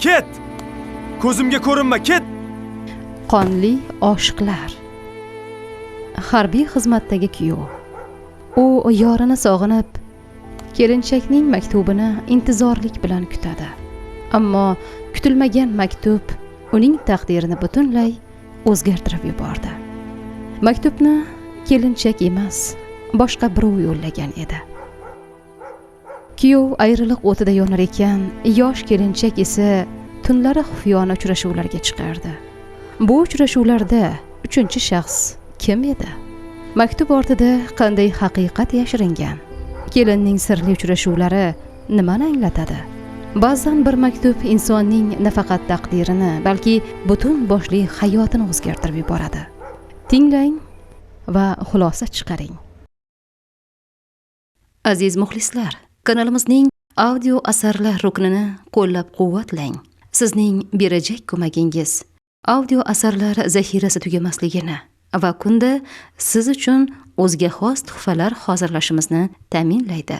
Ket! Ko'zimga ko'rinma, ket! Qonli oshiqlar. Harbiy xizmatdagi kuyov. U yorini sog'inib, kelinchakning maktubini intizorlik bilan kutadi. Ammo kutilmagan maktub uning taqdirini butunlay o'zgartirib yubordi. Maktubni kelinchak emas, boshqa birov yo'llagan edi. Kuyov ayriliq o'tida yonar ekan, yosh kelinchak esa tunlari xufiyona uchrashuvlarga chiqardi. Bu uchrashuvlarda uchinchi shaxs kim edi? Maktub ortida qanday haqiqat yashiringan? Kelinning sirli uchrashuvlari nimani anglatadi? Ba'zan bir maktub insonning nafaqat taqdirini, balki butun boshli hayotini o'zgartirib yuboradi. Tinglang va xulosa chiqaring. Aziz muxlislar, kanalimizning audio asarlar ruknini qo'llab-quvvatlang. Sizning berajak ko'magingiz audio asarlar zaxirasi tugamasligini va kunda siz uchun o'ziga xos tuhfalar hozirlashimizni ta'minlaydi.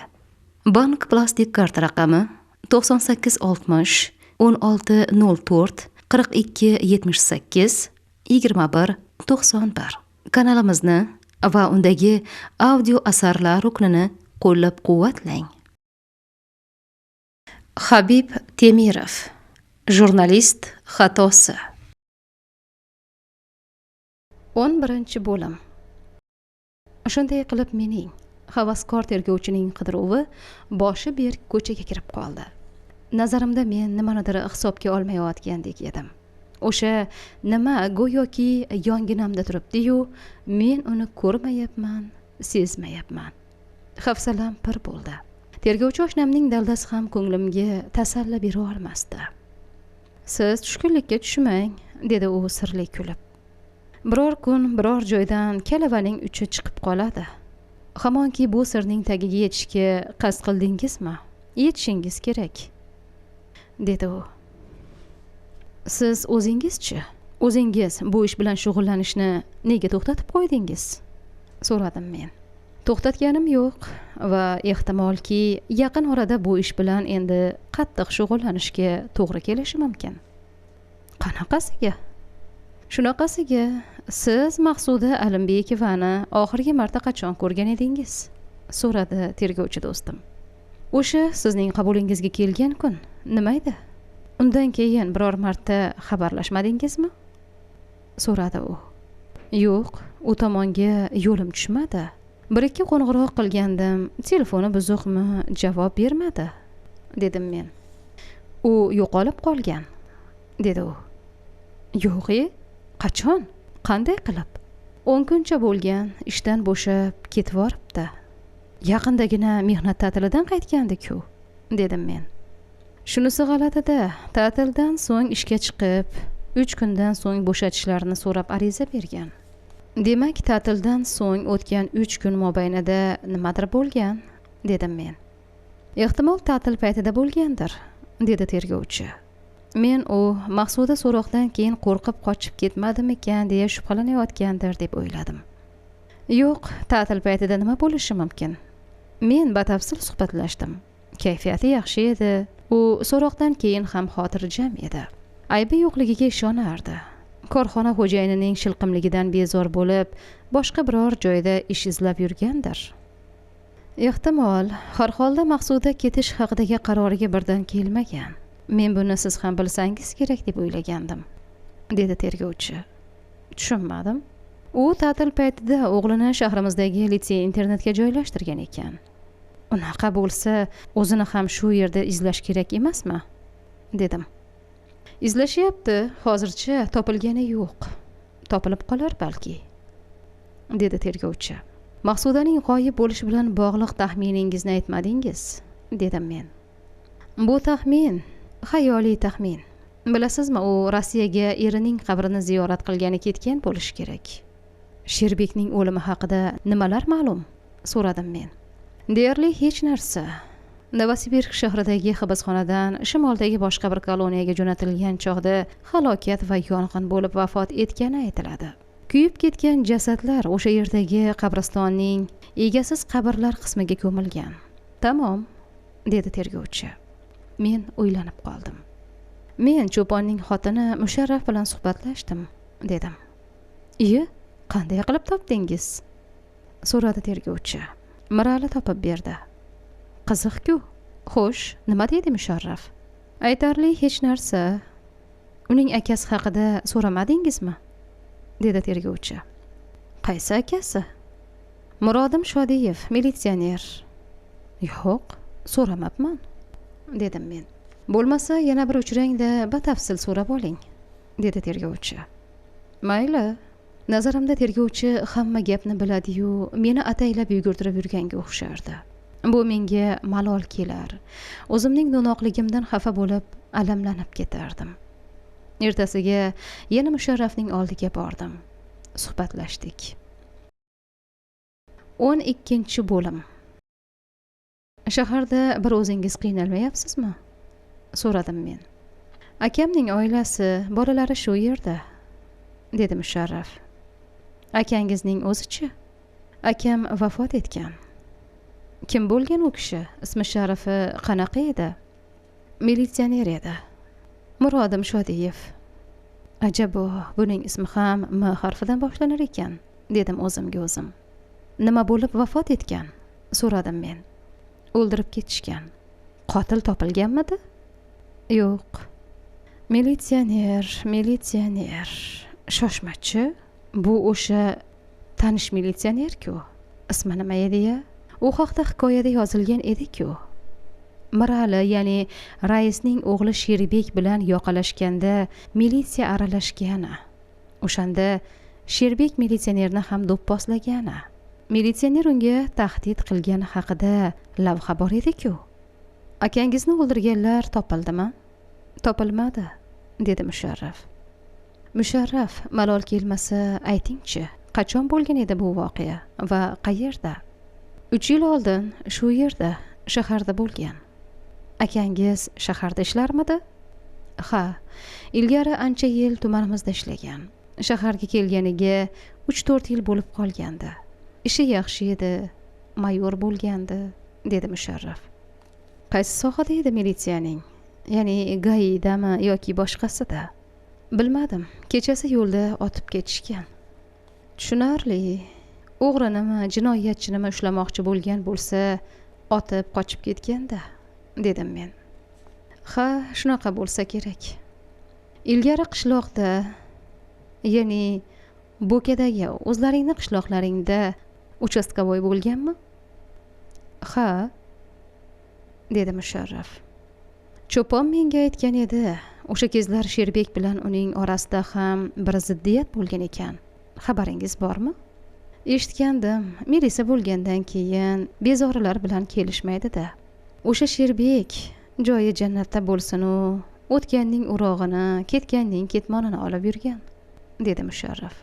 Bank plastik karta raqami 98 60 16 04 42 78 21 91. Kanalimizni va undagi audio asarlar ruknini qo'llab-quvvatlang. Habib Temirov, jurnalist xatosi. 11-bo'lim. Shunday qilib mening havaskor tergovchining qidiruvi boshi berk ko'chaga kirib qoldi. Nazarimda men nimanidir hisobga olmayotgandek edim. O'sha nima go'yoki yonginamda turibdi-yu, men uni ko'rmayapman, sezmayapman. Hafsalam pir bo'ldi. Tergovchi oshnamning daldasi ham ko'nglimga tasalli bera olmasdi. Siz tushkunlikka tushmang, dedi u sirli kulib. Biror kun biror joydan kalavaning uchi chiqib qoladi. Hamonki bu sirning tagiga yetishga qasd qildingizmi? Yetishingiz kerak, dedi u. Siz o'zingizchi? O'zingiz bu ish bilan shug'ullanishni nega to'xtatib qo'ydingiz? So'radim men. To'xtatganim yo'q va ehtimolki yaqin orada bu ish bilan endi qattiq shug'ullanishga to'g'ri kelishi mumkin. Qanaqasiga? Shunaqasiga, siz Maqsuda Alimbekovani oxirgi marta qachon ko'rgan edingiz? So'radi tergovchi do'stim. O'sha sizning qabulingizga kelgan kun nima edi? Undan keyin biror marta xabarlashmadingizmi? So'radi u. Yo'q, u tomonga yo'lim tushmadi. Bir ikki qo'ng'iroq qilgandim, telefoni buzuqmi, javob bermadi, dedim men. U yo'qolib qolgan, dedi u. Yo'q-e, qachon? Qanday qilib? 10 kuncha bo'lgan, ishdan bo'shab ketvoribdi. Yaqindagina mehnat ta'tilidan qaytgandi-ku, dedim men. Shunisi g'alatida, ta'tildan so'ng ishga chiqib, 3 kundan so'ng bo'shatishlarini so'rab ariza bergan. Demak, ta'tildan so'ng o'tgan 3 kun mobaynida nimadir bo'lgan, dedim men. Ehtimol ta'til paytida bo'lgandir, dedi tergovchi. Men u Maqsuda so'roqdan keyin qo'rqib qochib ketmadimikan deya shubhalanayotgandir deb o'yladim. Yo'q, ta'til paytida nima bo'lishi mumkin? Men batafsil suhbatlashdim. Kayfiyati yaxshi edi. U so'roqdan keyin ham xotirjam edi. Aybi yo'qligiga ishonardi. Korxona xo'jayinining shilqimligidan bezor bo'lib, boshqa biror joyda ish izlab yurgandir. Ehtimol, har holda Maqsuda ketish haqidagi qaroriga birdan kelmagan. Men buni siz ham bilsangiz kerak deb o'ylagandim, dedi tergovchi. Tushunmadim. U ta'til paytida o'g'lini shahrimizdagi litsey internatga joylashtirgan ekan. Unaqa bo'lsa, o'zini ham shu yerda izlash kerak emasmi? Dedim. Izlashyapti, hozircha topilgani yo'q. Topilib qolar balki, dedi tergovchi. Maqsudaning g'oyib bo'lishi bilan bog'liq taxminingizni aytmadingiz, dedim men. Bu taxmin, xayoliy taxmin. Bilasizmi, u Rossiyaga erining qabrini ziyorat qilgani ketgan bo'lishi kerak. Sherbekning o'limi haqida nimalar ma'lum? So'radim men. Deyarli hech narsa. Novosibirsk shahridagi hibsxonadan shimoldagi boshqa bir koloniyaga jo'natilgan chog'da halokat va yong'in bo'lib vafot etgani aytiladi. Kuyib ketgan jasadlar o'sha yerdagi qabristonning egasiz qabrlar qismiga ko'milgan. Tamom, dedi tergovchi. Men o'ylanib qoldim. Men cho'ponning xotini Musharraf bilan suhbatlashdim, dedim. Iye, qanday qilib topdingiz? So'radi tergovchi. Mirali topib berdi. Qiziq-ku. Xo'sh, nima deydi Musharraf? Aytarli hech narsa. Uning akasi haqida so'ramadingizmi? Dedi tergovchi. Qaysi akasi? Murodim Shodiyev, militsioner. Yo'q, so'ramabman, dedim men. Bo'lmasa yana bir uchrangda batafsil so'rab oling, dedi tergovchi. Mayli. Nazarimda tergovchi hamma gapni biladi-yu, meni ataylab yugurtirib yurganga o'xshardi. Bu menga malol kelar. O'zimning no'noqligimdan xafa bo'lib, alamlanib ketardim. Ertasiga yana Musharrafning oldiga bordim. Suhbatlashdik. 12-bo'lim. Shaharda bir o'zingiz qiynalmayapsizmi? So'radim men. Akamning oilasi, bolalari shu yerda, dedi Musharraf. Akangizning o'zichi? Akam vafot etgan. Kim bo'lgan u kishi? Ismi sharifi qanaqa edi? Militsioner edi. Murodim Shodiyev. Ajabo, buning ismi ham M harfidan boshlanar ekan, dedim o'zimga o'zim. Nima bo'lib vafot etgan? So'radim men. O'ldirib ketishgan. Qotil topilganmidi? Yo'q. Militsioner, militsioner. Shoshmachi, bu o'sha tanish militsioner-ku. Ismi nima edi-ya? U haqda hikoyada yozilgan edi-ku. Mirali, ya'ni raisning o'g'li Sherbek bilan yoqalashganda militsiya aralashgani. O'shanda Sherbek militsionerni ham do'pposlagani. Militsioner unga tahdid qilgani haqida lavha bor edi-ku. Akangizni o'ldirganlar topildimi? Topilmadi, dedi Musharraf. Musharraf, malol kelmasa aytingchi, qachon bo'lgan edi bu voqea va qayerda? 3 yil oldin shu yerda, shaharda bo'lgan. Akangiz shaharda ishlarmidi? Ha, ilgari ancha yil tumanimizda ishlagan. Shaharga kelganiga 3-4 yil bo'lib qolgandi. Ishi yaxshi edi, mayor bo'lgandi, dedi Musharraf. Qaysi sohada edi militsiyaning? Ya'ni GAIdami yoki boshqasida? Bilmadim. Kechasi yo'lda otib ketishgan. Tushunarli. O'g'rinimi, jinoyatchinimi ushlamoqchi bo'lgan bo'lsa, otib qochib ketganda, dedim men. Ha, shunaqa bo'lsa kerak. Ilgari qishloqda, ya'ni Bo'kadagi o'zlaringni qishloqlaringda uchastkovoy bo'lganmi? Ha, dedi Musharraf. Cho'pon menga aytgan edi, o'sha kezlar Sherbek bilan uning orasida ham bir ziddiyat bo'lgan ekan. Xabaringiz bormi? Eshitgandim. Milisa bo'lgandan keyin bezorilar bilan kelishmaydi-da. O'sha Sherbek joyi jannatda bo'lsin u, o'tganning urog'ini, ketganning ketmonini olib yurgan, dedi Musharraf.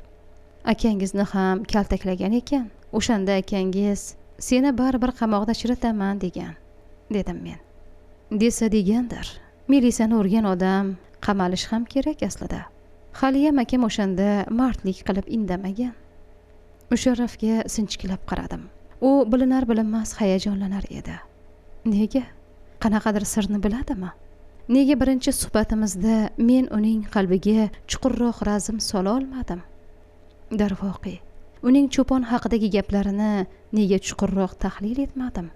Akangizni ham kaltaklagan ekan. O'shanda akangiz seni baribir qamoqda chiritaman degan, dedim men. Desa degandir. Milisani urgan odam qamalish ham kerak aslida. Haliyam akam o'shanda mardlik qilib indamagan. Musharrafga sinchiklab qaradim. U bilinar bilinmas hayajonlanar edi. Nega? Qanaqadir sirni biladimi? Nega birinchi suhbatimizda men uning qalbiga chuqurroq razm sola olmadim? Darvoqe, uning cho'pon haqidagi gaplarini nega chuqurroq tahlil etmadim?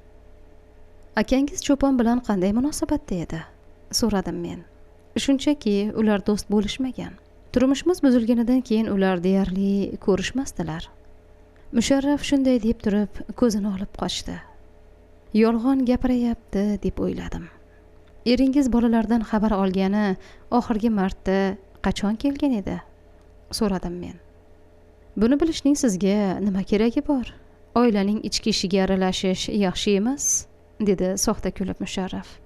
Akangiz cho'pon bilan qanday munosabatda edi? So'radim men. Shunchaki ular do'st bo'lishmagan. Turmushimiz buzilganidan keyin ular deyarli ko'rishmasdilar. Musharraf shunday deb turib ko'zini olib qochdi. Yolg'on gapirayapti deb o'yladim. Eringiz bolalardan xabar olgani oxirgi marta qachon kelgan edi? So'radim men. Buni bilishning sizga nima keragi bor? Oilaning ichki ishiga aralashish yaxshi emas, dedi soxta kulib Musharraf.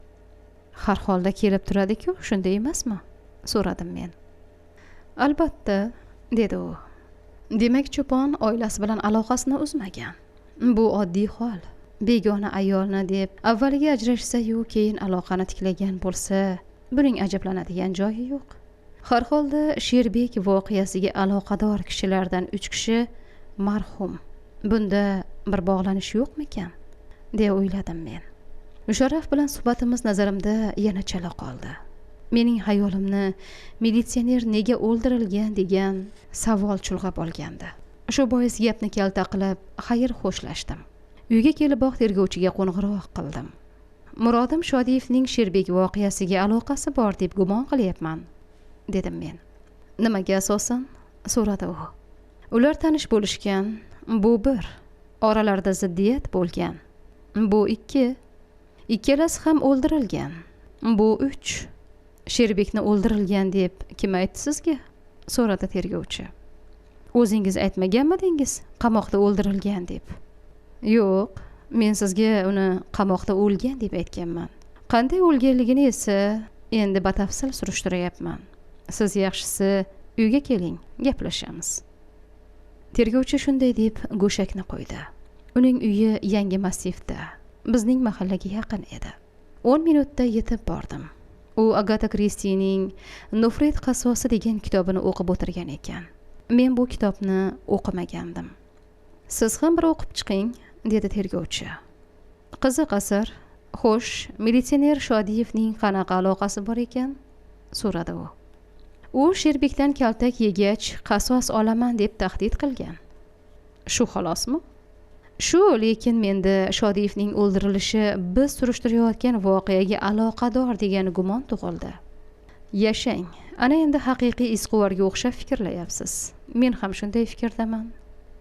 Har holda kelib turadi-ku, shunday emasmi? So'radim men. Albatta, dedi u. Demak, cho'pon oilasi bilan aloqasini uzmagan. Bu oddiy hol. Begona ayolni deb avvaliga ajrashsa-yu, keyin aloqani tiklagan bo'lsa, buning ajablanadigan joyi yo'q. Har holda Sherbek voqeasiga aloqador kishilardan 3 kishi marhum. Bunda bir bog'lanish yo'qmikan, deya o'yladim men. Musharraf bilan suhbatimiz nazarimda yana chala qoldi. Mening xayolimni militsioner nega o'ldirilgan degan savol chulg'ab olgandi. Shu bois gapni kalta qilib xayr xo'shlashdim. Uyga keliboq tergovchiga qo'ng'iroq qildim. Murodim Shodiyevning Sherbek voqeasiga aloqasi bor deb gumon qilyapman, dedim men. Nimaga asosan? So'radi u. Ular tanish bo'lishgan, bu bir. Oralarida ziddiyat bo'lgan, bu ikki. Ikkalasi ham o'ldirilgan, bu uch. Sherbekni o'ldirilgan deb kim aytdi sizga? So'radi tergovchi. O'zingiz aytmaganmidingiz qamoqda o'ldirilgan deb? Yo'q, men sizga uni qamoqda o'lgan deb aytganman. Qanday o'lganligini esa endi batafsil surishtiryapman. Siz yaxshisi uyga keling, gaplashamiz. Tergovchi shunday deb go'shakni qo'ydi. Uning uyi yangi massivda, bizning mahallaga yaqin edi. 10 minutda yetib bordim. U Agata Kristining Nofret qasosi degan kitobini o'qib o'tirgan ekan. Men bu kitobni o'qimagandim. Siz ham bir o'qib chiqing, dedi tergovchi. Qiziq asar. Xo'sh, militsioner Shodiyevning qanaqa aloqasi bor ekan? So'radi u. U Sherbekdan kaltak yegach, qasos olaman deb tahdid qilgan. Shu xolosmi? Shu, lekin menda Shodiyevning o'ldirilishi biz surishtirayotgan voqeaga aloqador degan gumon tug'ildi. Yashang, ana endi haqiqiy izquvarga o'xshab fikrlayapsiz. Men ham shunday fikrdaman,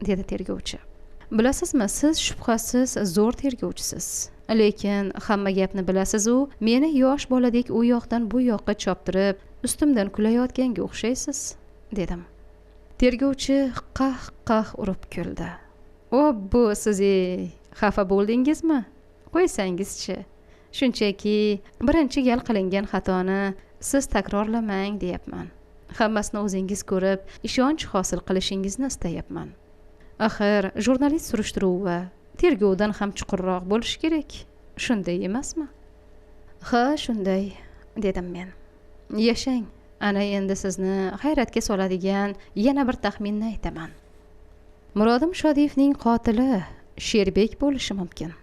dedi tergovchi. Bilasizmi, siz shubhasiz zo'r tergovchisiz. Lekin hamma gapni bilasiz u, meni yosh boladek u yoqdan bu yoqqa choptirib, ustimdan kulayotganga o'xshaysiz, dedim. Tergovchi qah qah urib kuldi. Obbo, siz xafa bo'ldingizmi? Qo'ysangizchi. Shunchaki birinchi gal qilingan xatoni siz takrorlamang deyapman. Hammasini o'zingiz ko'rib, ishonch hosil qilishingizni istayapman. Axir jurnalist surishtiruvi tergovdan ham chuqurroq bo'lishi kerak. Shunday emasmi? Ha, shunday, dedim men. Yashang, ana endi sizni hayratga soladigan yana bir taxminni aytaman. Murodim Shodiyevning qotili Sherbek bo'lishi mumkin.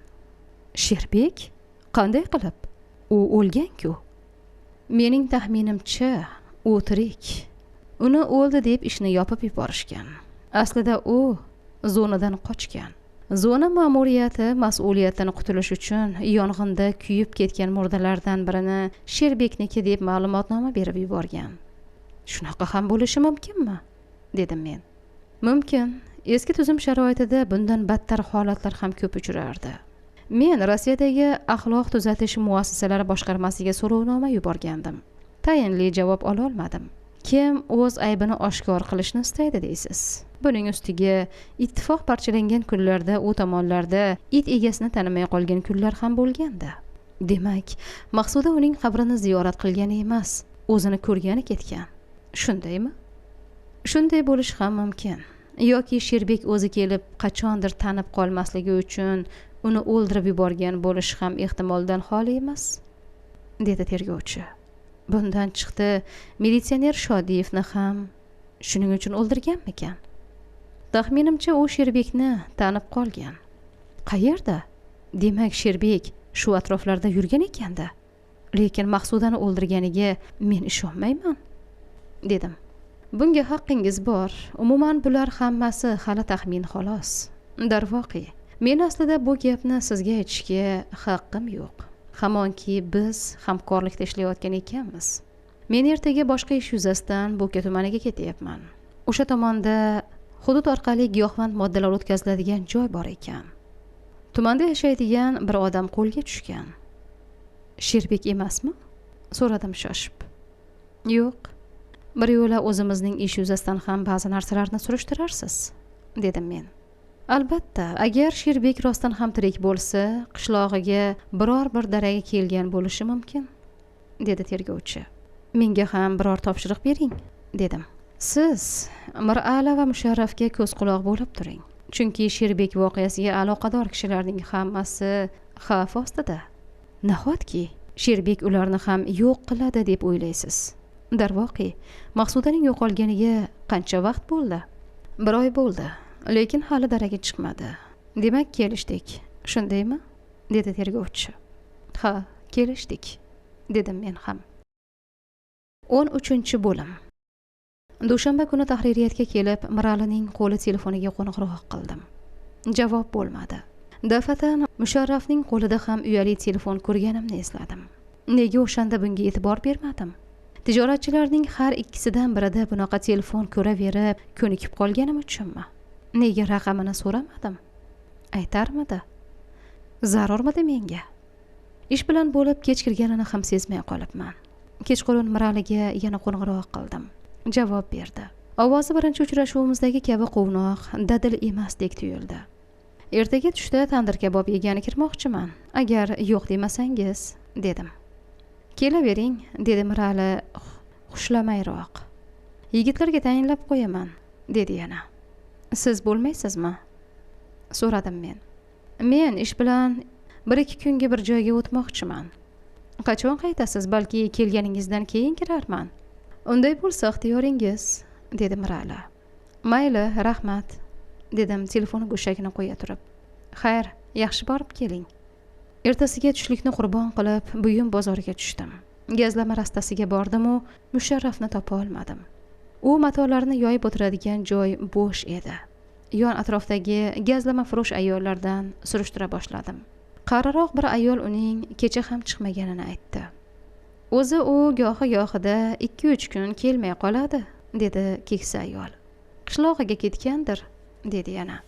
Sherbek? Qanday qilib? U o'lgan-ku. Mening taxminimcha, u tirik. Uni o'ldi deb ishni yopib yuborishgan. Aslida u zonadan qochgan. Zona ma'muriyati mas'uliyatdan qutulish uchun yong'inda kuyib ketgan murdalardan birini Sherbekniki deb ma'lumotnoma berib yuborgan. Shunaqa ham bo'lishi mumkinmi? Dedim men. Mumkin. Eski tuzum sharoitida bundan battar holatlar ham ko'p uchrardi. Men Rossiyadagi axloq tuzatish muassasalari boshqarmasiga so'rovnoma yuborgandim. Tayinli javob ola olmadim. Kim o'z aybini oshkor qilishni istaydi deysiz? Buning ustiga ittifoq parchalangan kunlarda u tomonlarda it egasini tanimay qolgan kunlar ham bo'lgandi. Demak, Maqsuda uning qabrini ziyorat qilgani emas, o'zini ko'rgani ketgan. Shundaymi? Shunday bo'lishi ham mumkin. Yoki Sherbek o'zi kelib qachondir tanib qolmasligi uchun uni o'ldirib yuborgan bo'lishi ham ehtimoldan xoli emas, dedi tergovchi. Bundan chiqdi, militsioner Shodiyevni ham shuning uchun o'ldirganmikan? Taxminimcha, u Sherbekni tanib qolgan. Qayerda? Demak, Sherbek shu atroflarda yurgan ekanda. Lekin Maqsudani o'ldirganiga men ishonmayman, dedim. Bunga haqqingiz bor. Umuman bular hammasi hali taxmin xolos. Darvoqe, men aslida bu gapni sizga aytishga haqqim yo'q. Hamonki biz hamkorlikda ishlayotgan ekanmiz. Men ertaga boshqa ish yuzasidan Bo'ka tumaniga ketyapman. O'sha tomonda hudud orqali giyohvand moddalar o'tkaziladigan joy bor ekan. Tumanda yashaydigan bir odam qo'lga tushgan. Sherbek emasmi? So'radim shoshib. Yo'q. Bir yo'la o'zimizning ish yuzasidan ham ba'zi narsalarni surishtirarsiz, dedim men. Albatta, agar Sherbek rostdan ham tirik bo'lsa, qishlog'iga biror bir daragi kelgan bo'lishi mumkin, dedi tergovchi. Menga ham biror topshiriq bering, dedim. Siz Mirali va Musharrafga ko'z quloq bo'lib turing. Chunki Sherbek voqeasiga aloqador kishilarning hammasi xavf ostida. Nahotki Sherbek ularni ham yo'q qiladi deb o'ylaysiz? Darvoqe, Maqsudaning yo'qolganiga qancha vaqt bo'ldi? Bir oy bo'ldi, lekin hali daragi chiqmadi. Demak, kelishdik. Shundaymi? Dedi tergovchi. Ha, kelishdik, dedim men ham. 13-bo'lim. Dushanba kuni tahririyatga kelib, Miralining qo'li telefoniga qo'ng'iroq qildim. Javob bo'lmadi. Dafatan Musharrafning qo'lida ham uyali telefon ko'rganimni esladim. Nega o'shanda bunga e'tibor bermadim? Tijoratchilarning har ikkisidan birida bunaqa telefon ko'raverib, ko'nikib qolganim uchunmi? Nega raqamini so'ramadim? Aytarmidi? Zarurmidi menga? Ish bilan bo'lib kech kirganini ham sezmay qolibman. Kechqurun Miraliga yana qo'ng'iroq qildim. Javob berdi. Ovozi birinchi uchrashuvimizdagi kabi quvnoq, dadil emasdek tuyuldi. Ertaga tushda tandir kabob yegani kirmoqchiman. Agar yo'q demasangiz, dedim. Kelavering, dedi Mirali xushlamayroq. Yigitlarga tayinlab qo'yaman, dedi yana. Siz bo'lmaysizmi? So'radim men. Men ish bilan 1-2 kunga bir joyga o'tmoqchiman. Qachon qaytasiz? Balki kelganingizdan keyin kirarman. Unday bo'lsa ixtiyoringiz, dedi Mirali. Mayli, rahmat, dedim telefon go'shagini qo'ya turib. Xayr, yaxshi borib keling. Ertasiga tushlikni qurbon qilib, buyum bozoriga tushdim. Gazlama rastasiga bordim-u, Musharrafni topa olmadim. U matolarni yoyib o'tiradigan joy bo'sh edi. Yon atrofdagi gazlama furush ayollardan surishtira boshladim. Qariroq bir ayol uning kecha ham chiqmaganini aytdi. O'zi u gohi-gohida 2-3 kun kelmay qoladi, dedi keksa ayol. Qishlog'iga ketgandir, dedi yana.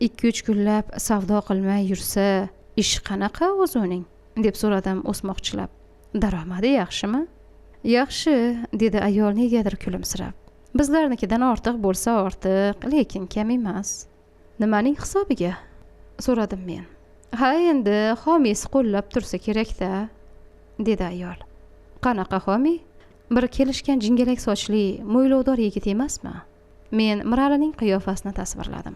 2-3 kunlab savdo qilmay yursa, ish qanaqa o'zi uning? Deb so'radim o'smoqchilab. Daromadi yaxshimi? Yaxshi, dedi ayol negadir kulimsirab. Bizlarnikidan ortiq bo'lsa ortiq, lekin kam emas. Nimaning hisobiga? So'radim men. Ha, endi homiysi qo'llab tursa kerak-da, dedi ayol. Qanaqa homiy? Bir kelishgan jingalak sochli, mo'ylovdor yigit emasmi? Men Miralining qiyofasini tasvirladim.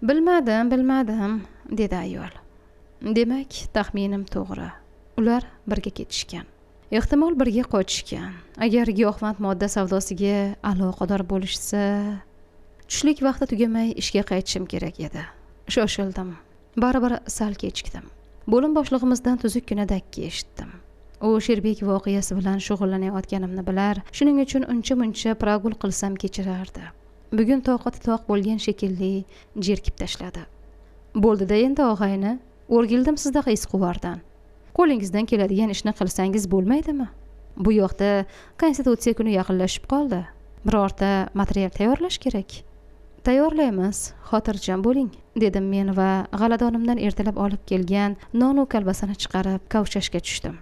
Bilmadim, bilmadim, dedi ayol. Demak, taxminim to'g'ri. Ular birga ketishgan. Ehtimol birga qochishgan. Agar giyohvand modda savdosiga aloqador bo'lishsa, tushlik vaqti tugamay ishga qaytishim kerak edi. Shoshildim. Baribir sal kechikdim. Bo'lim boshlig'imizdan tuzukkina dakki eshitdim. U Sherbek voqeasi bilan shug'ullanayotganimni bilar, shuning uchun uncha-muncha pragul qilsam kechirardi. Bugun toqati toq bo'lgan shekilli jerkib tashladi. Bo'ldi-da endi og'ayni, o'rgildim sizdaqa izquvardan. Qo'lingizdan keladigan ishni qilsangiz bo'lmaydimi? Bu yoqda Konstitutsiya kuni yaqinlashib qoldi. Birorta material tayyorlash kerak. Tayyorlaymiz, xotirjam bo'ling, dedim men va g'aladonimdan ertalab olib kelgan nonu kolbasani chiqarib kavshashga tushdim.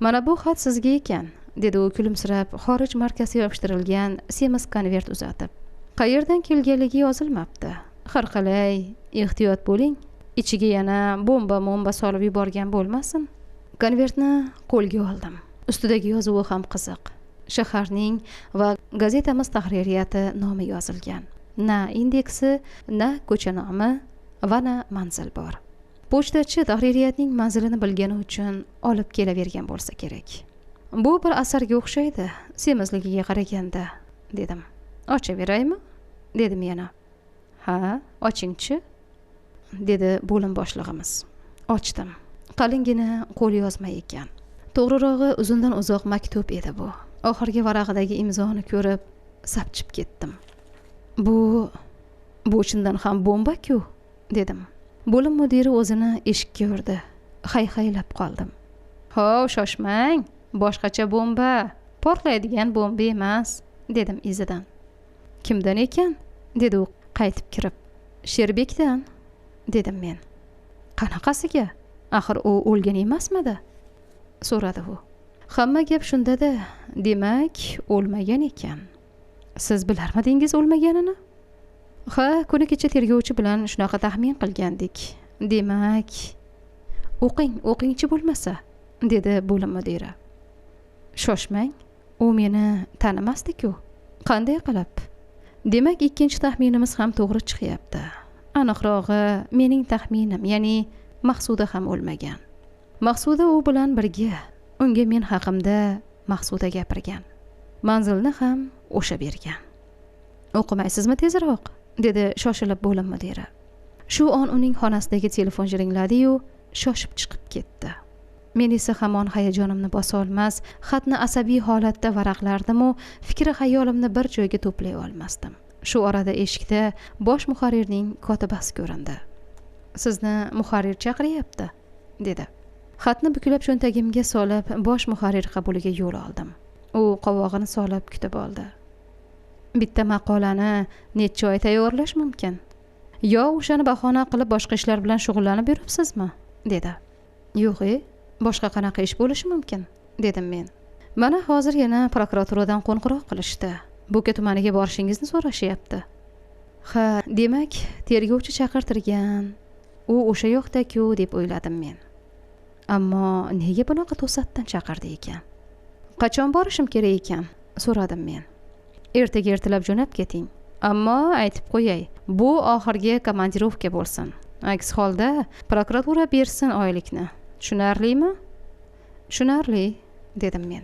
Mana bu xat sizga ekan, dedi u kulimsirab, xorij markasi yopishtirilgan semiz konvert uzatib. Qayerdan kelganligi yozilmabdi. Har qalay, ehtiyot bo'ling, ichiga yana bomba-momba solib yuborgan bo'lmasin. Konvertni qo'lga oldim. Ustidagi yozuvi ham qiziq. Shaharning va gazetamiz tahririyati nomi yozilgan. Na indeksi, na ko'cha nomi va na manzil bor. Pochtachi tahririyatning manzilini bilgani uchun olib kelavergan bo'lsa kerak. Bu bir asarga o'xshaydi, semizligiga qaraganda, dedim. Ochaveraymi? Dedim yana. Ha, ochingchi, dedi bo'lim boshlig'imiz. Ochdim. Qalingina qo'l yozma ekan. To'g'rirog'i uzundan uzoq maktub edi bu. Oxirgi varag'idagi imzoni ko'rib sapchib ketdim. Bu chindan ham bomba-ku, dedim. Bo'lim mudiri o'zini eshikka urdi. Hayhaylab qoldim. Hov, shoshmang, boshqacha bomba, portlaydigan bomba emas, dedim izidan. Kimdan ekan? Dedi u qaytib kirib. Sherbekdan, dedim men. Qanaqasiga? Axir u o'lgan emasmidi? So'radi u. Hamma gap shunda-da, demak, o'lmagan ekan. Siz bilarmidingiz o'lmaganini? Ha, kuni kecha tergovchi bilan shunaqa taxmin qilgandik. Demak, o'qing, o'qingchi bo'lmasa, dedi bo'lim mudiri. Shoshmang, u meni tanimasdi-ku. Qanday qilib? Demak, ikkinchi taxminimiz ham to'g'ri chiqyapti. Aniqrog'i, mening taxminim, ya'ni Maqsuda ham o'lmagan. Maqsuda u bilan birga, unga men haqimda Maqsuda gapirgan. Manzilni ham o'sha bergan. O'qimaysizmi tezroq? Dedi shoshilib bo'lim mudiri. Shu on uning xonasidagi telefon jiringladi-yu, shoshib chiqib ketdi. Men esa hamon hayajonimni bosa olmas, xatni asabiy holatda varaqlardim-u, fikri xayolimni bir joyga to'play olmasdim. Shu orada eshikda bosh muharrirning kotibasi ko'rindi. Sizni muharrir chaqiryapti, dedi. Xatni buklab cho'ntagimga solib, bosh muharrir qabuliga yo'l oldim. U qovog'ini solib kutib oldi. Bitta maqolani necha oy tayyorlash mumkin? Yo o'shani bahona qilib boshqa ishlar bilan shug'ullanib yuribsizmi? Dedi. Yo'q, boshqa qanaqa ish bo'lishi mumkin? Dedim men. Mana hozir yana prokuraturadan qo'ng'iroq qilishdi. Bo'ka tumaniga borishingizni so'rashyapti. Ha, demak, tergovchi chaqirtirgan. U o'sha yoqda-ku deb o'yladim men. Ammo nega bunaqa to'satdan chaqirdi ekan? Qachon borishim kerak ekan? So'radim men. Ertaga ertalab jo'nab keting. Ammo aytib qo'yay, bu oxirgi komandirovka bo'lsin. Aks holda prokuratura bersin oylikni. Tushunarlimi? Tushunarli, dedim men.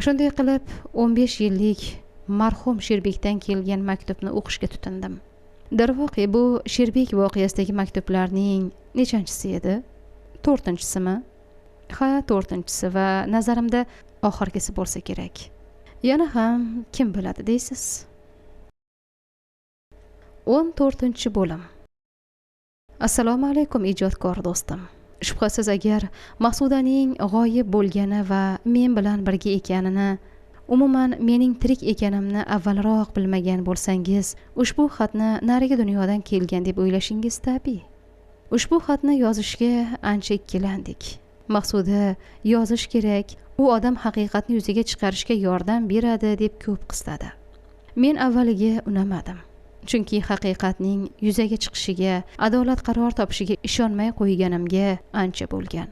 Shunday qilib 15 yillik marhum Sherbekdan kelgan maktubni o'qishga tutindim. Darvoqe, bu Sherbek voqeasidagi maktublarning nechanchisi edi? 4-chisimi? Ha, 4-chisi va nazarimda oxirgisi bo'lsa kerak. Yana ham kim biladi deysiz? 14-bo'lim. Assalomu alaykum ijodkor do'stim. Shubhasiz, agar Maqsudaning g'oyib bo'lgani va men bilan birga ekanini, umuman mening tirik ekanimni avvalroq bilmagan bo'lsangiz, ushbu xatni narigi dunyodan kelgan deb o'ylashingiz tabiiy. Ushbu xatni yozishga ancha ikkilandik. Maqsuda yozish kerak, u odam haqiqatni yuzaga chiqarishga yordam beradi deb ko'p qistadi. Men avvaliga unamadim. Chunki haqiqatning yuzaga chiqishiga, adolat qaror topishiga ishonmay qo'yganimga ancha bo'lgan.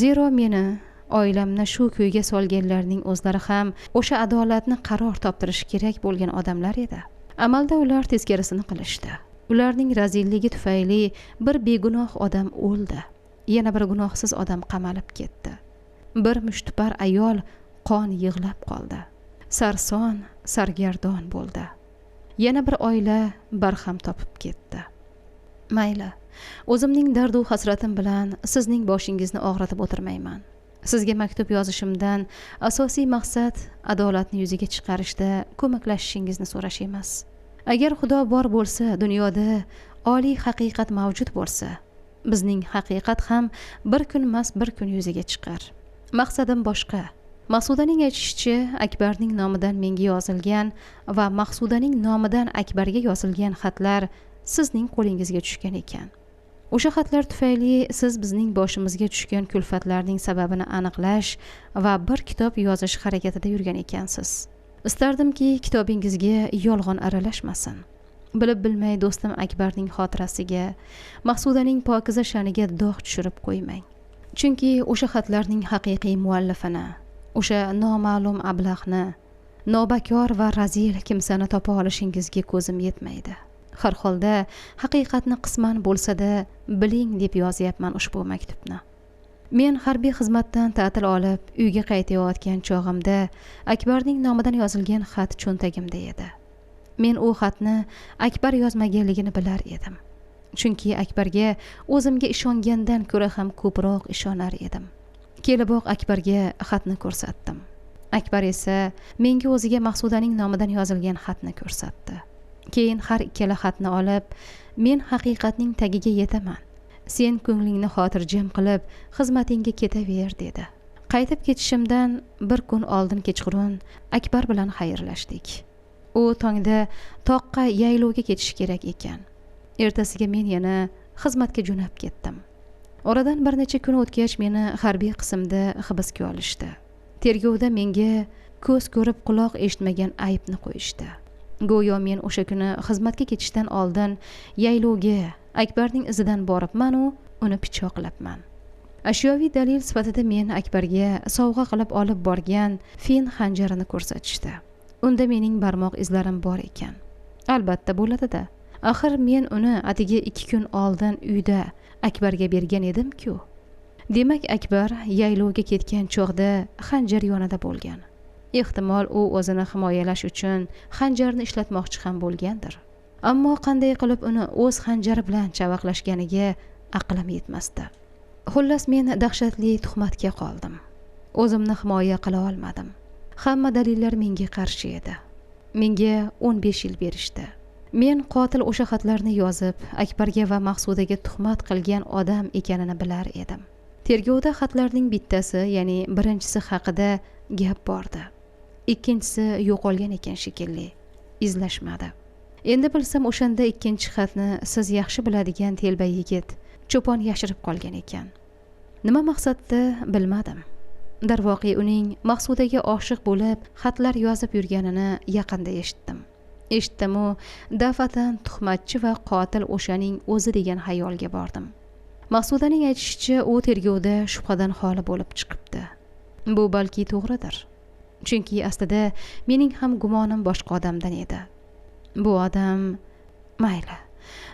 Zero meni oilamni shu kuyga solganlarning o'zlari ham o'sha adolatni qaror toptirishi kerak bo'lgan odamlar edi. Amalda ular teskarisini qilishdi. Ularning razilligi tufayli bir begunoh odam o'ldi. Yana bir gunohsiz odam qamalib ketdi. Bir mushtipar ayol qon yig'lab qoldi. Sarson, sargardon bo'ldi. Yana bir oila barham topib ketdi. Mayli, o'zimning dardu hasratim bilan sizning boshingizni og'ritib o'tirmayman. Sizga maktub yozishimdan asosiy maqsad adolatni yuzaga chiqarishda ko'maklashishingizni so'rash emas. Agar Xudo bor bo'lsa, dunyoda oliy haqiqat mavjud bo'lsa, bizning haqiqat ham bir kun emas, bir kun yuzaga chiqar. Maqsadim boshqa. Maqsudaning aytishicha, Akbarning nomidan menga yozilgan va Maqsudaning nomidan Akbarga yozilgan xatlar sizning qo'lingizga tushgan ekan. O'sha xatlar tufayli siz bizning boshimizga tushgan kulfatlarning sababini aniqlash va bir kitob yozish harakatida yurgan ekansiz. Istardimki, kitobingizga yolg'on aralashmasin. Bilib bilmay do'stim Akbarning xotirasiga, Maqsudaning pokiza sha'niga dog' tushirib qo'ymang. Chunki o'sha xatlarning haqiqiy muallifini, o'sha noma'lum ablahni, nobakor va razil kimsani topa olishingizga ko'zim yetmaydi. Har holda haqiqatni qisman bo'lsa-da biling deb yozyapman ushbu maktubni. Men harbiy xizmatdan ta'til olib uyga qaytayotgan chog'imda Akbarning nomidan yozilgan xat cho'ntagimda edi. Men u xatni Akbar yozmaganligini bilar edim. Chunki Akbarga o'zimga ishongandan ko'ra ham ko'proq ishonar edim. Keliboq Akbarga xatni ko'rsatdim. Akbar esa menga o'ziga Maqsudaning nomidan yozilgan xatni ko'rsatdi. Keyin har ikkala xatni olib, men haqiqatning tagiga yetaman. Sen ko'nglingni xotirjam qilib, xizmatingga ketaver, dedi. Qaytib ketishimdan bir kun oldin kechqurun Akbar bilan xayrlashdik. U tongda toqqa yaylovga ketishi kerak ekan. Ertasiga men yana xizmatga jo'nab ketdim. Oradan bir necha kun o'tgach meni harbiy qismda hibsga olishdi. Tergovda menga ko'z ko'rib quloq eshitmagan aybni qo'yishdi. Go'yo men o'sha kuni xizmatga ketishdan oldin yaylovga Akbarning izidan boribman-u uni pichoqlabman. Ashyoviy dalil sifatida men Akbarga sovg'a qilib olib borgan fin xanjarini ko'rsatishdi. Unda mening barmoq izlarim bor ekan. Albatta bo'ladi-da. Axir men uni atigi 2 kun oldin uyda Akbarga bergan edim-ku. Demak, Akbar yaylovga ketgan chog'da xanjar yonida bo'lgan. Ehtimol u o'zini himoyalash uchun xanjarni ishlatmoqchi ham bo'lgandir. Ammo qanday qilib uni o'z xanjari bilan chavaqlashganiga aqlim yetmasdi. Xullas, men dahshatli tuhmatga qoldim. O'zimni himoya qila olmadim. Hamma dalillar menga qarshi edi. Menga 15 yil berishdi. Men qotil o'sha xatlarni yozib, Akbarga va Maqsudaga tuhmat qilgan odam ekanini bilar edim. Tergovda xatlarning bittasi, ya'ni birinchisi haqida gap bordi. Ikkinchisi yo'qolgan ekan shekilli. Izlashmadi. Endi bilsam, o'shanda ikkinchi xatni siz yaxshi biladigan telba yigit Cho'pon yashirib qolgan ekan. Nima maqsadda bilmadim. Darvoqe uning Maqsudaga oshiq bo'lib xatlar yozib yurganini yaqinda eshitdim. Eshitdim-u, daf'atan tuhmatchi va qotil o'shaning o'zi degan xayolga bordim. Maqsudaning aytishicha, u tergovda shubhadan xoli bo'lib chiqibdi. Bu balki to'g'ridir. Chunki aslida mening ham gumonim boshqa odamdan edi. Bu odam, mayli,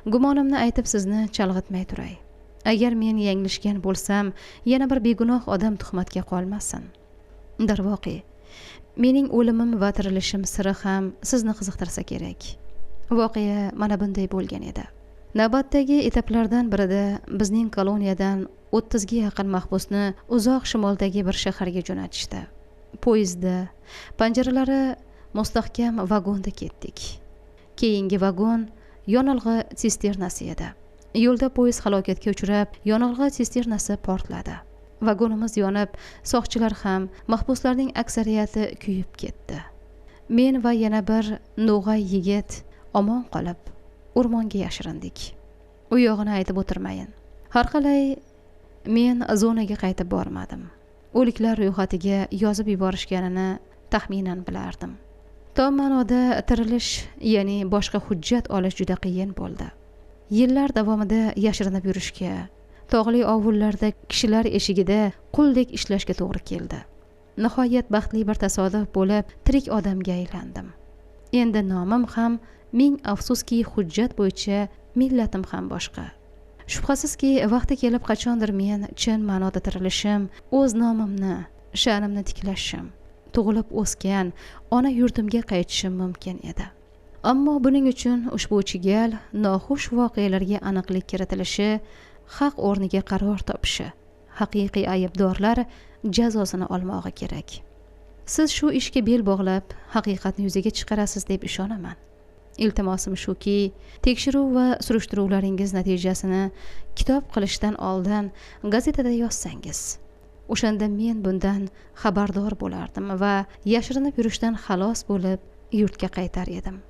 gumonimni aytib sizni chalg'itmay turay. Agar men yanglishgan bo'lsam, yana bir begunoh odam tuhmatga qolmasin. Darvoqe, mening o'limim va tirilishim siri ham sizni qiziqtirsa kerak. Voqea mana bunday bo'lgan edi. Navbatdagi etaplardan birida bizning koloniyadan 30 ga yaqin mahbusni uzoq shimoldagi bir shaharga jo'natishdi. Poyezdda, panjaralari mustahkam vagonda ketdik. Keyingi vagon yonilg'i sisternasi edi. Yo'lda poyezd halokatga uchrab, yonilg'i sisternasi portladi. Vagonimiz yonib, soqchilar ham, mahbuslarning aksariyati kuyib ketdi. Men va yana bir no'g'ay yigit omon qolib, o'rmonga yashirindik. U yog'ini aytib o'tirmayin. Har qalay men zonaga qaytib bormadim. O'liklar ro'yxatiga yozib yuborishganini taxminan bilardim. Tom ma'noda tirilish, ya'ni boshqa hujjat olish juda qiyin bo'ldi. Yillar davomida yashirinib yurishga, tog'li ovullarda kishilar eshigida quldek ishlashga to'g'ri keldi. Nihoyat baxtli bir tasodif bo'lib, tirik odamga aylandim. Endi nomim ham, ming afsuski, hujjat bo'yicha millatim ham boshqa. Shubhasizki, vaqti kelib qachondir men chin ma'noda tirilishim, o'z nomimni, sha'nimni tiklashim, tug'ilib o'sgan ona yurtimga qaytishim mumkin edi. Ammo buning uchun ushbu chigal, noxush voqealarga aniqlik kiritilishi, haq o'rniga qaror topishi, haqiqiy aybdorlar jazosini olmog'i kerak. Siz shu ishga bel bog'lab, haqiqatni yuzaga chiqarasiz deb ishonaman. Iltimosim shuki, tekshiruv va surishtiruvlaringiz natijasini kitob qilishdan oldin gazetada yozsangiz. O'shanda men bundan xabardor bo'lardim va yashirinib yurishdan xalos bo'lib yurtga qaytar edim.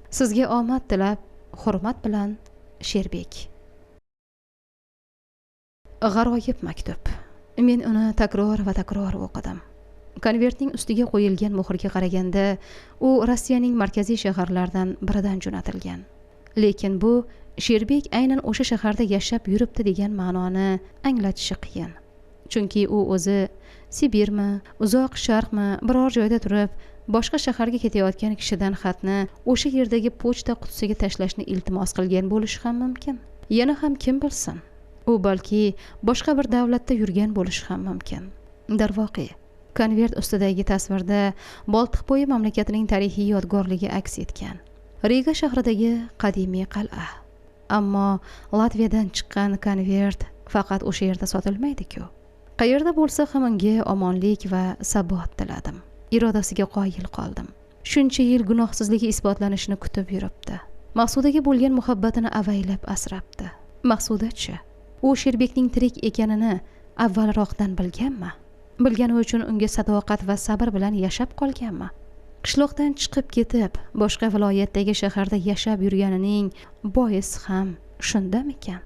Sizga omad tilab, hurmat bilan, Sherbek. G'aroyib maktub. Men uni takror va takror o'qidim. Konvertning ustiga qo'yilgan muhrga qaraganda, u Rossiyaning markaziy shaharlaridan biridan jo'natilgan. Lekin bu Sherbek aynan o'sha shaharda yashab yuribdi degan ma'noni anglatishi qiyin. Chunki u o'zi Sibirmi, uzoq sharqmi, biror joyda turib, boshqa shaharga ketayotgan kishidan xatni o'sha yerdagi pochta qutisiga tashlashni iltimos qilgan bo'lishi ham mumkin. Yana ham kim bilsin, u balki boshqa bir davlatda yurgan bo'lishi ham mumkin. Darvoqe, konvert ustidagi tasvirda Boltiqbo'yi mamlakatining tarixiy yodgorligi aks etgan. Riga shahridagi qadimiy qal'a. Ammo Latviyadan chiqqan konvert faqat o'sha yerda sotilmaydi-ku. Qayerda bo'lsa ham unga omonlik va sabot tiladim. Irodasiga qoyil qoldim. Shuncha yil gunohsizligi isbotlanishini kutib yuribdi. Maqsudaga bo'lgan muhabbatini avaylab asrabdi. Maqsudachi, u Sherbekning tirik ekanini avvalroqdan bilganmi? Bilgani uchun unga sadoqat va sabr bilan yashab qolganmi? Qishloqdan chiqib ketib, boshqa viloyatdagi shaharda yashab yurganining boisi ham shundamikan?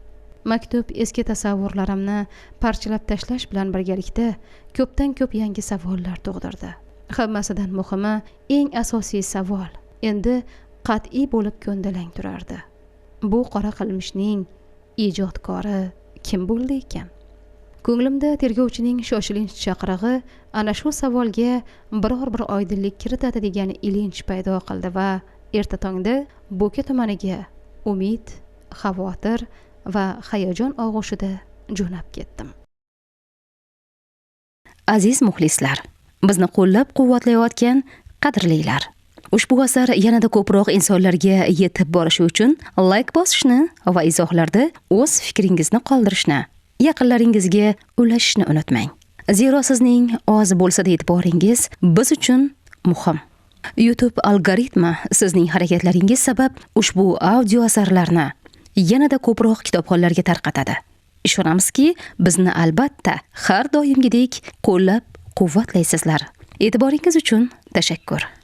Maktub eski tasavvurlarimni parchalab tashlash bilan birgalikda ko'pdan ko'p yangi savollar tug'dirdi. Hammasidan muhimi, eng asosiy savol endi qat'iy bo'lib ko'ndalang turardi. Bu qora qilmishning ijodkori kim bo'ldi ekan? Ko'nglimda tergovchining shoshilinch chaqirig'i ana shu savolga biror bir oydinlik kiritadi degan ilinj paydo qildi va erta tongda Bo'ka tumaniga umid, xavotir va hayajon og'ushida jo'nab ketdim. Aziz muxlislar, bizni qo'llab-quvvatlayotgan qadrlilar. Ushbu asar yanada ko'proq insonlarga yetib borishi uchun like bosishni va izohlarda o'z fikringizni qoldirishni yaqinlaringizga ulashishni unutmang. Zero sizning oz bo'lsa-da e'tiboringiz biz uchun muhim. YouTube algoritmi sizning harakatlaringiz sabab ushbu audio asarlarni yanada ko'proq kitobxonlarga tarqatadi. Ishonamizki, bizni albatta har doimgidek qo'llab-quvvatlaysizlar. E'tiboringiz uchun tashakkur.